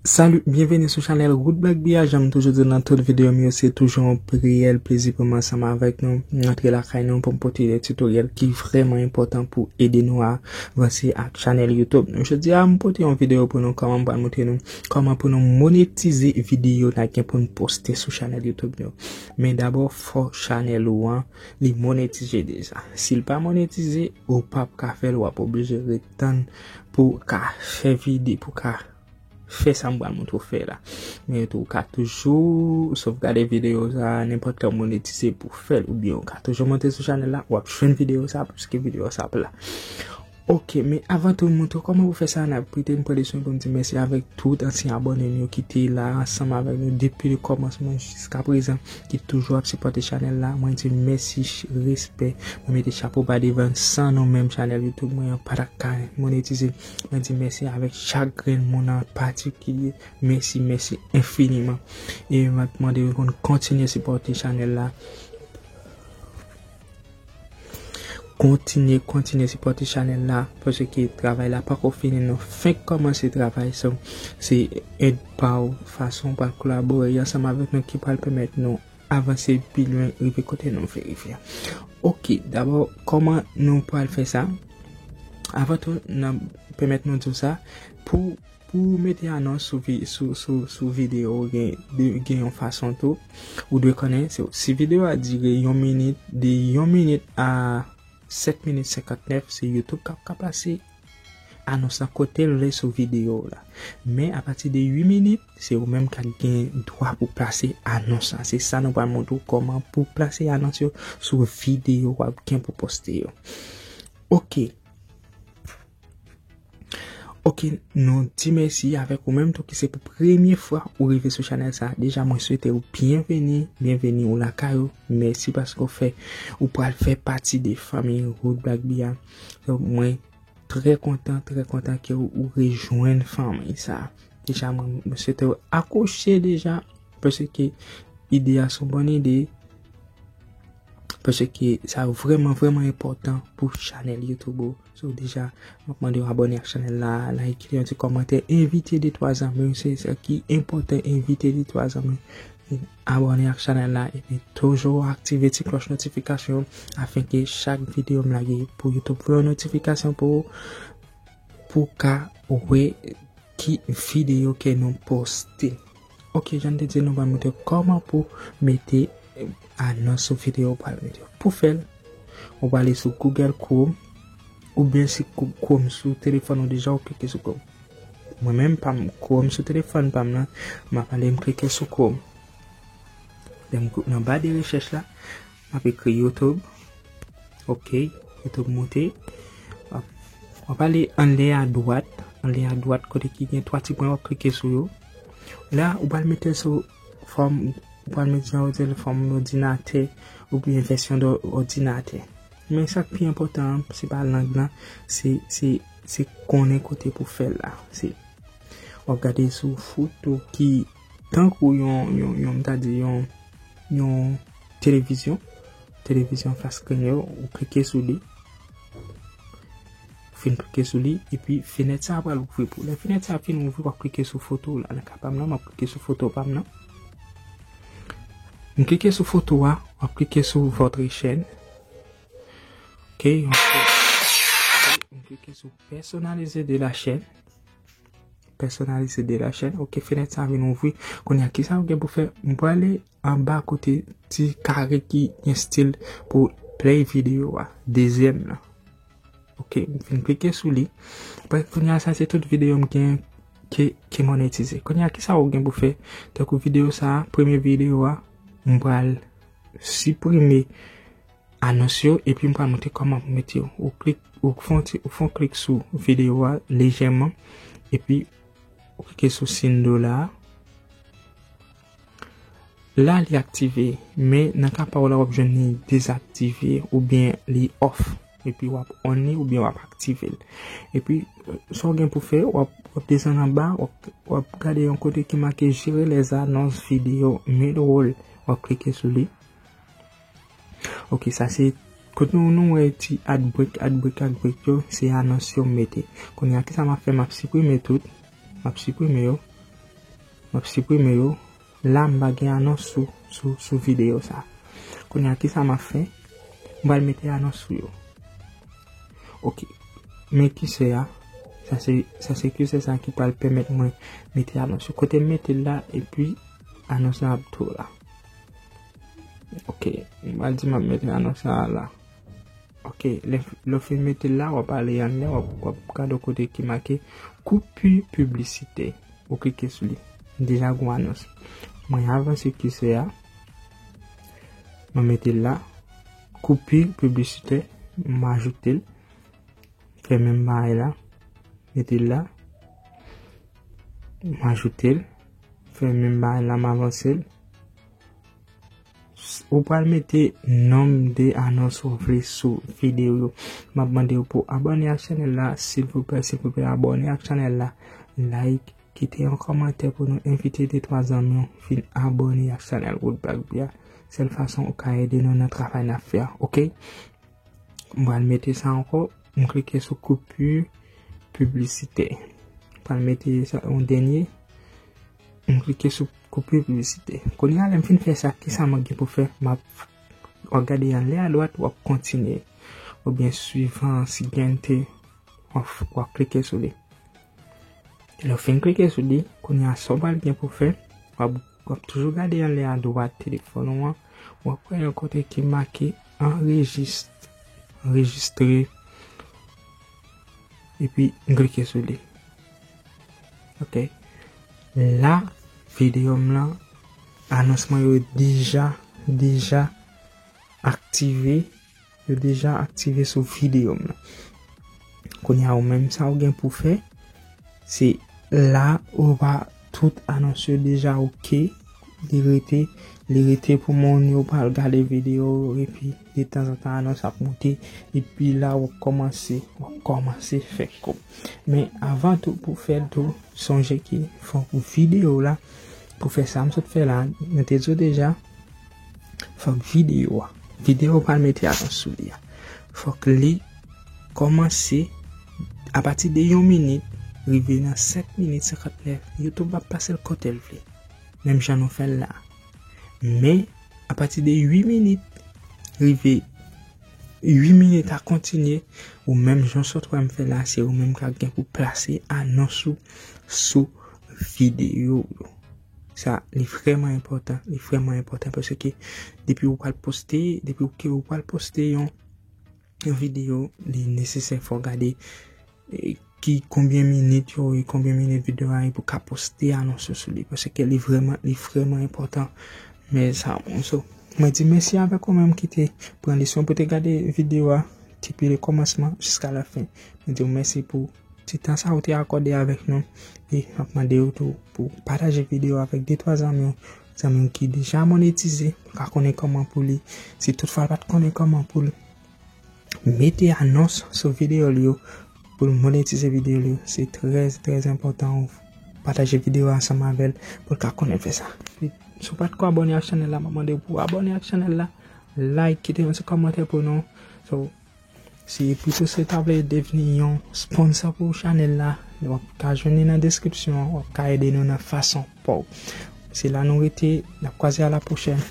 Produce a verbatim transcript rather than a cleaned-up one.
Salut, byenveni sou chanèl Root Black Bia. Jan m toujou di nan tout videyo m yo, se toujou yon reyèl plezi pou m ansanm avèk nou. M antre lakay nou pou m pote de tutoriel ki vrèman enpòtan pou ede nou avanse ak chanèl YouTube nou. Jodi a, m pote yon videyo pou nou, kòman m pral montre nou kòman pou nou monetize videyo n a gen pou n poste sou chanèl YouTube nou. Men dabò, fò chanèl ou an, li monetize deja. Si l pa monetize, ou p ap ka fè l, w ap oblije ret tann pou w ka fè vide, pou w ka fè sa m pral montre w fè la. Men tou, ou ka toujou sovgade videyo sa a, nenpòt lè w monetize pou w fè l, oubyen ou ka toujou monte sou chanèl la, w ap jwenn videyo sa a, paske videyo sa ap la. Ok, men avan tou, m montre w kòman pou fè sa, n ap kite m pran le swen pou m di mèsi avèk tout ansyen abòne m yo ki te la ansanm avèk nou depi le kòmansman jiska prezan, ki toujou ap sipòte chanèl la. Mwen di mèsi, respè. Mwen mete chapo ba devan, san nou menm chanèl YouTube mwen an pa t ap ka monetize. Mwen di mèsi avèk chak grenn moun an patikilye. Mèsi, mèsi enfiniman. E m ap mande w pou n kontinye sipòte chanèl la. Kontinye, kontinye sipòte chanèl la, paske travay la pako fini, nou fenk kòmanse travay, so, se èd pa w, fason w pral kolabore ansanm avèk nou ki pral pèmèt nou avanse pi lwen, rive kote nou vle rive a. Ok, dabò, kòman nou pral fè sa? Avan tou, n ap pèmèt nou di w sa, pou, pou w mete anons sou vi-, sou, sou, sou videyo, gen, de, gen yon fason tou, ou dwe konnen, se, si videyo a dire yon minit, de yon minit a sèt minit senkantnèf, se YouTube k ap ka plase anons lan kote l vle sou videyo w la. Men apati de uit minit, se ou menm k ap gen dwa pou plase anons lan. Se sa nou pral montre w kòman pou plase anons yo sou videyo w ap gen pou poste yo. Ok. Ok, nou di mèsi avèk ou menm tou ki se pou premye fwa ou rive sou chanèl sa. Deja, mwen swete w byenveni, byenveni ou lakay ou. Mèsi paske w fè, ou pral fè pati de fanmi Root Black Bia. Donk, mwen trè kontan, trè kontan ke ou, ou rejwenn fanmi sa. Deja, mwen, mwen swete w akwoche deja, paske ide a se yon bòn ide, paske sa vrèman, vrèman enpòtan pou chanèl YouTube ou. So, deja, m ap mande w abòne ak chanèl la, like, kite yon ti kòmantè, envite de twa zanmi w, se sa ki enpòtan, envite de twa zanmi w. Abòne ak chanèl la, epi toujou aktive ti klòch notifikasyon afin ke chak videyo m lage pou YouTube voye yon notifikasyon pou ou, pou w ka wè ki videyo ke nou poste. Ok, jan m te di, nou pral montre kòman pou mete, eh, anons sou videyo w pral mete. Pou fè l, ou prale sou Google Chrome, oubyen si Chrome sou telefòn ou deja, ou klike sou Chrome. Mwen menm, pa m, Chrome sou telefòn pa m nan, m ap ale m klike sou Chrome. Lè m nan ba de rechèch la, m ap ekri YouTube. Ok, YouTube moute. W ap, w ap ale anlè a dwat, anlè a dwat kote ki gen twa ti pwen, w ap klike sou yo. La, ou pral mete sou fòm, ou pral mete jan yo di l fòm òdinatè oubyen vèsyon de òdinatè. Men sa k pi enpòtan an, se pa lang lan, se, se, se konnen kote pou fè l la. Se, w ap gade sou foto ki tankou yon, yon, yon, m ta di yon, yon televizyon, televizyon flat screen yo, ou klike sou li. Ou fin klike sou li, epi fenèt sa a pral ouvri pou ou. Lè fenèt sa a fin ouvri, w ap klike sou foto w la. Nan ka pa m nan, m ap klike sou foto pa m nan. M klike sou foto a, w ap klike sou votre chaîne. Ok, yon fo-, m klike sou personnaliser de la chaîne. Personnaliser de la chaîne. Ok, fenèt sa vin ouvri. Kounye a, kisa ou gen pou fè? M prale anba kote ti kare ki gen stil pou play videyo a. Dezyèm nan. Ok, m fin klike sou li. Apre, kounye a, sa se tout videyo m gen ke, ke monetize. Kounye a, kisa ou gen pou fè? Tankou videyo sa a, premye videyo a, m pral siprime anons yo, epi m pral montre kòman pou mete yo. Ou klik, ou fè yon ti, ou fè yon klik sou videyo a lejèman, epi ou klike sou siy dola a. La, li aktive, men nan ka pa w la, w ap jwenn li dezaktive oubyen li off. Epi w ap on li oubyen w ap aktive l. Epi, sa w gen pou fè, w ap, w ap desann anba, w ap, w ap gade yon kote ki make gérer les annonces vidéo mid-roll. W ap klike sou li. Ok, sa se, kote nou, nou wè ti ad break, ad break, ad break yo, se anons yo m mete. Kounye a, kisa m ap fè? M ap siprime tout. M ap siprime yo. M ap siprime yo. La, m pa gen anons sou, sou, sou videyo sa. Kounye a, kisa m ap fè? M pral mete anons sou yo. Ok. Men kisè a, sa se, sa se kisè sa ki pral pèmèt mwen mete anons yo. Kote m mete l la, epi anons la ap tou la. Ok. M pral di m ap mete anons la la. Ok, lè, lè w fin mete l la, w ap ale anlè, w ap, w ap gade yon kote ki make coupure publicitaire. Ou klike sou li. Deja gon anons. Mwen avanse kisè a. Mwen mete l la. Coupure publicitaire. M ajoute l. Fè menm bagay la. Mete l la. M ajoute l. Fè menm bagay la, m avanse l. Ou pral mete nonb de anons ou vle sou videyo yo. M ap mande w pou abòne ak chanèl la, silvouplè, silvouplè, abòne ak chanèl la, like, kite yon kòmantè pou nou envite de twa zanmi w vin abòne ak chanèl Woodblock Bia. Sèl fason ou ka ede nou nan travay n ap fè a, ok? M pral mete sa ankò, m klike sou coupure publicitaire. M pral mete sa yon dènye, m klike sou coupure publicitaire. Kounye a, lè m fin fè sa, kisa m gen pou fè? M ap, w ap gade anlè adwat, w ap kontinye. Oubyen swivan siguiente, w ap, w ap klike sou li. Lè w fin klike sou li, kounye a, sa w pral gen pou fè, w ap, w ap toujou gade anlè adwat telefòn ou an, w ap wè yon kote ki make anrejis-, anrejistre, epi m klike sou li. Ok. La, videyo m lan, anons mwen yo deja, deja aktive, yo deja aktive sou videyo m lan. Kounye a, ou menm, sa ou gen pou fè, se la ou va tout anons yo deja ok, li rete, li rete pou moun yo pral gade videyo, epi de tanzantan anons ap monte, epi la w ap kòmanse, w ap kòmanse fè kòb. Men avan tou, pou fè l tou, sonje ke fòk videyo la, pou fè sa m sot fè la, mwen te di w deja, fòk videyo a, videyo w pral mete anons sou li a, fòk li kòmanse apati de yon minit, rive nan sèt minit senkantnèf, YouTube ap pase l kote l vle. Menm jan nou fè l la. Men, apati de uit minit, rive uit minit a kontinye, ou menm jan sot wè m fè la, se ou menm k ap gen pou plase anons ou sou videyo yo. Sa, li vrèman enpòtan, li vrèman enpòtan paske depi ou pral poste, depi ou ke ou pral poste yon, yon videyo, li nesesè fò w gade, e, ki, konbyen minit yo ye, konbyen minit videyo a ye pou w ka poste anons yo sou li, paske li vrèman, li vrèman enpòtan. Men sa, bon, so, mwen di mèsi avèk ou menm ki te pran leson pou te gade videyo a, depi le kòmansman jiska la fen. Mwen di w mèsi pou ti tan sa ou te akòde avèk nou. E m ap mande w tou pou pataje videyo avèk de twa zanmi w, zanmi w ki deja monetize, pou ka konnen kòman pou li, si toutfwa l pa t konnen kòman pou l mete anons sou videyo l yo, pou l monetize videyo l yo. Se trè, trè enpòtan ou pataje videyo a ansanm avè l pou l ka konnen fè sa. E si w pa t ko abòne ak chanèl la, m ap mande w pou w abòne ak chanèl la, like, kite yon ti kòmantè pou nou. So, si pito si w ta vle devni yon sponsor pou chanèl la, w ap ka jwenn li nan deskripsyon an, w ap ka ede nou nan fason pa w. Se la nou rete, n ap kwaze a la pwochèn.